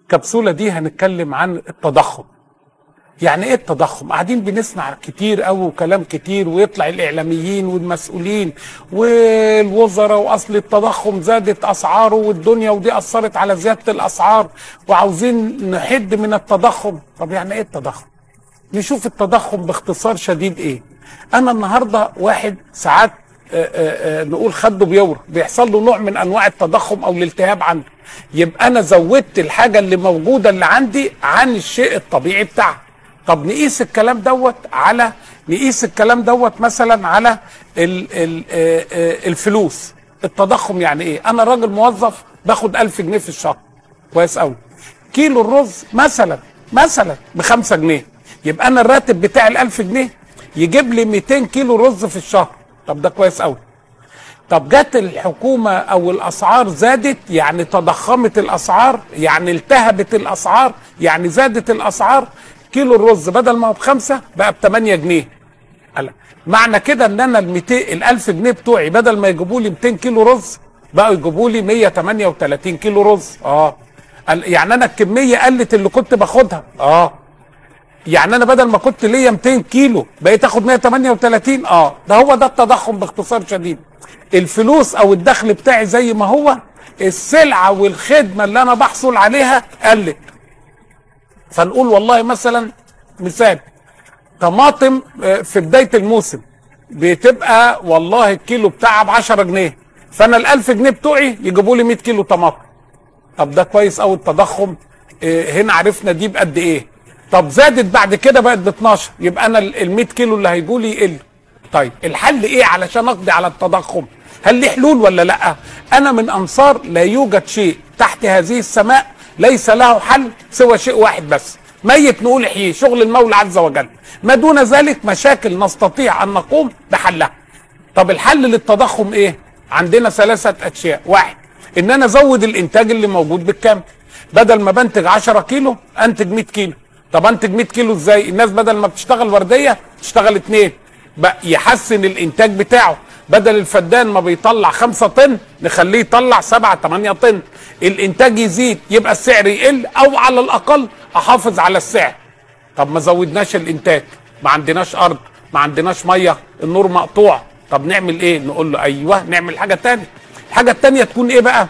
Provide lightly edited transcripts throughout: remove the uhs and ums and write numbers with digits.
الكبسولة دي هنتكلم عن التضخم. يعني ايه التضخم؟ قاعدين بنسمع كتير قوي وكلام كتير، ويطلع الاعلاميين والمسؤولين والوزراء واصل التضخم زادت اسعاره والدنيا ودي اثرت على زيادة الاسعار وعاوزين نحد من التضخم. طب يعني ايه التضخم؟ نشوف التضخم باختصار شديد ايه. انا النهارده واحد ساعات نقول خده بيورم، بيحصل له نوع من انواع التضخم او الالتهاب عنده، يبقى انا زودت الحاجة اللي موجودة اللي عندي عن الشيء الطبيعي بتاعها. طب نقيس الكلام دوت على، نقيس الكلام دوت مثلا على ال ال الفلوس. التضخم يعني ايه؟ انا راجل موظف باخد 1000 جنيه في الشهر، كويس قوي. كيلو الرز مثلا ب5 جنيه، يبقى انا الراتب بتاع ال1000 جنيه يجيب لي 200 كيلو رز في الشهر. طب ده كويس قوي. طب جت الحكومة او الاسعار زادت، يعني تضخمت الاسعار، يعني التهبت الاسعار، يعني زادت الاسعار. كيلو الرز بدل ما هو ب5 بقى ب8 جنيه. معنى كده ان انا ال1000 جنيه بتوعي بدل ما يجيبوا لي 200 كيلو رز بقوا يجيبوا لي 138 كيلو رز. يعني انا الكمية قلت اللي كنت باخدها. يعني انا بدل ما كنت ليا 200 كيلو بقيت اخد 138. ده هو ده التضخم باختصار شديد. الفلوس او الدخل بتاعي زي ما هو، السلعة والخدمة اللي انا بحصل عليها قلت. فنقول والله مثلا مثال طماطم في بداية الموسم بتبقى والله الكيلو بتاعها ب10 جنيه، فانا ال1000 جنيه بتوعي يجيبوا لي 100 كيلو طماطم. طب ده كويس قوي التضخم، هنا عرفنا دي بقد ايه. طب زادت بعد كده بقت ب12، يبقى انا ال100 كيلو اللي هيجوا لي يقل. طيب الحل ايه علشان اقضي على التضخم؟ هل ليه حلول ولا لا؟ انا من انصار لا يوجد شيء تحت هذه السماء ليس له حل سوى شيء واحد بس، ميت نقول احييه، شغل المولى عز وجل. ما دون ذلك مشاكل نستطيع ان نقوم بحلها. طب الحل للتضخم ايه؟ عندنا 3 اشياء. واحد، ان انا ازود الانتاج اللي موجود بالكامل، بدل ما بنتج 10 كيلو انتج 100 كيلو. طب انتج 100 كيلو ازاي؟ الناس بدل ما بتشتغل وردية تشتغل 2، بقى يحسن الانتاج بتاعه. بدل الفدان ما بيطلع 5 طن نخليه يطلع 7 8 طن، الانتاج يزيد يبقى السعر يقل، او على الاقل احافظ على السعر. طب ما زودناش الانتاج، ما عندناش ارض، ما عندناش مية، النور مقطوع، طب نعمل ايه؟ نقول له ايوه نعمل حاجة تانية. الحاجة التانية تكون ايه بقى؟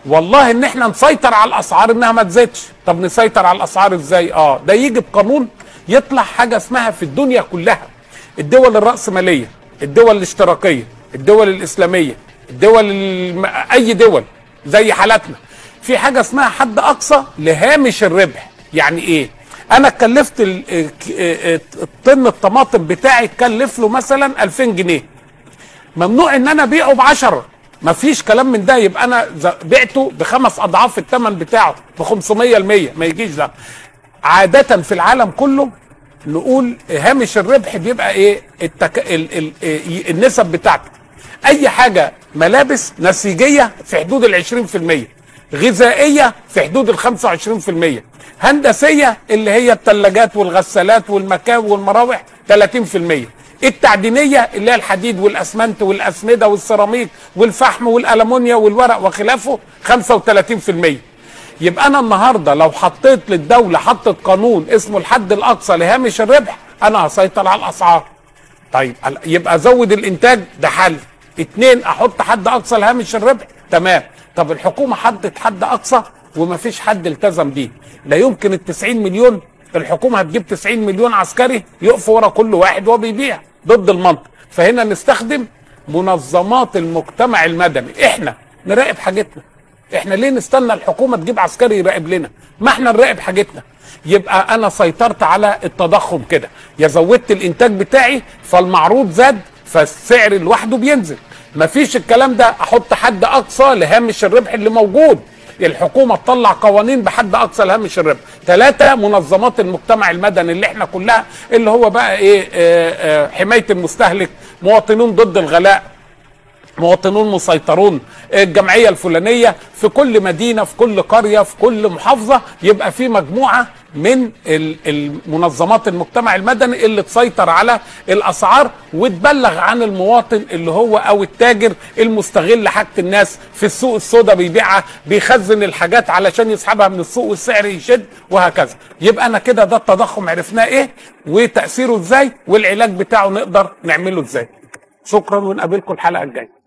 والله ان احنا نسيطر على الاسعار انها ما تزيدش. طب نسيطر على الاسعار ازاي؟ ده يجي بقانون يطلع حاجة اسمها في الدنيا كلها، الدول الرأسمالية، الدول الاشتراكية، الدول الاسلامية، الدول اي دول زي حالتنا، في حاجة اسمها حد اقصى لهامش الربح. يعني ايه؟ انا اتكلفت الطن الطماطم بتاعي اتكلف له مثلا 2000 جنيه، ممنوع ان انا ابيعه ب10، مفيش كلام من ده، يبقى انا بعته ب5 اضعاف الثمن بتاعه، ب 500%، ما يجيش ده. عادة في العالم كله نقول هامش الربح بيبقى ايه؟ النسب بتاعته. اي حاجة ملابس نسيجيه في حدود ال 20%، غذائية في حدود ال 25%، هندسية اللي هي الثلاجات والغسالات والمكاوي والمراوح 30%، التعدينيه اللي هي الحديد والاسمنت والاسمده والسيراميك والفحم والالومنيا والورق وخلافه 35%. يبقى انا النهارده لو حطيت للدولة حطت قانون اسمه الحد الاقصى لهامش الربح، انا هسيطر على الاسعار. طيب يبقى ازود الانتاج، ده حل. 2، احط حد اقصى لهامش الربح، تمام. طب الحكومة حطت حد اقصى ومفيش حد التزم بيه، لا يمكن ال 90 مليون الحكومة هتجيب 90 مليون عسكري يقفوا ورا كل واحد وهو بيبيع، ضد المنطق. فهنا نستخدم منظمات المجتمع المدني، احنا نراقب حاجتنا. احنا ليه نستنى الحكومة تجيب عسكري يراقب لنا؟ ما احنا نراقب حاجتنا. يبقى انا سيطرت على التضخم كده، يا زودت الانتاج بتاعي فالمعروض زاد فالسعر لوحده بينزل. مفيش الكلام ده، احط حد اقصى لهامش الربح اللي موجود، الحكومة تطلع قوانين بحد اقصى لهامش الربح. 3، منظمات المجتمع المدني اللي احنا كلها اللي هو بقى ايه، حماية المستهلك، مواطنون ضد الغلاء، مواطنون مسيطرون، الجمعية الفلانية في كل مدينة، في كل قرية، في كل محافظة، يبقى في مجموعة من المنظمات المجتمع المدني اللي تسيطر على الأسعار وتبلغ عن المواطن اللي هو أو التاجر المستغل حاجة الناس في السوق السوداء، بيبيعها، بيخزن الحاجات علشان يسحبها من السوق والسعر يشد وهكذا. يبقى أنا كده ده التضخم عرفناه إيه وتأثيره إزاي والعلاج بتاعه نقدر نعمله إزاي. شكرا ونقابلكم الحلقة الجاية.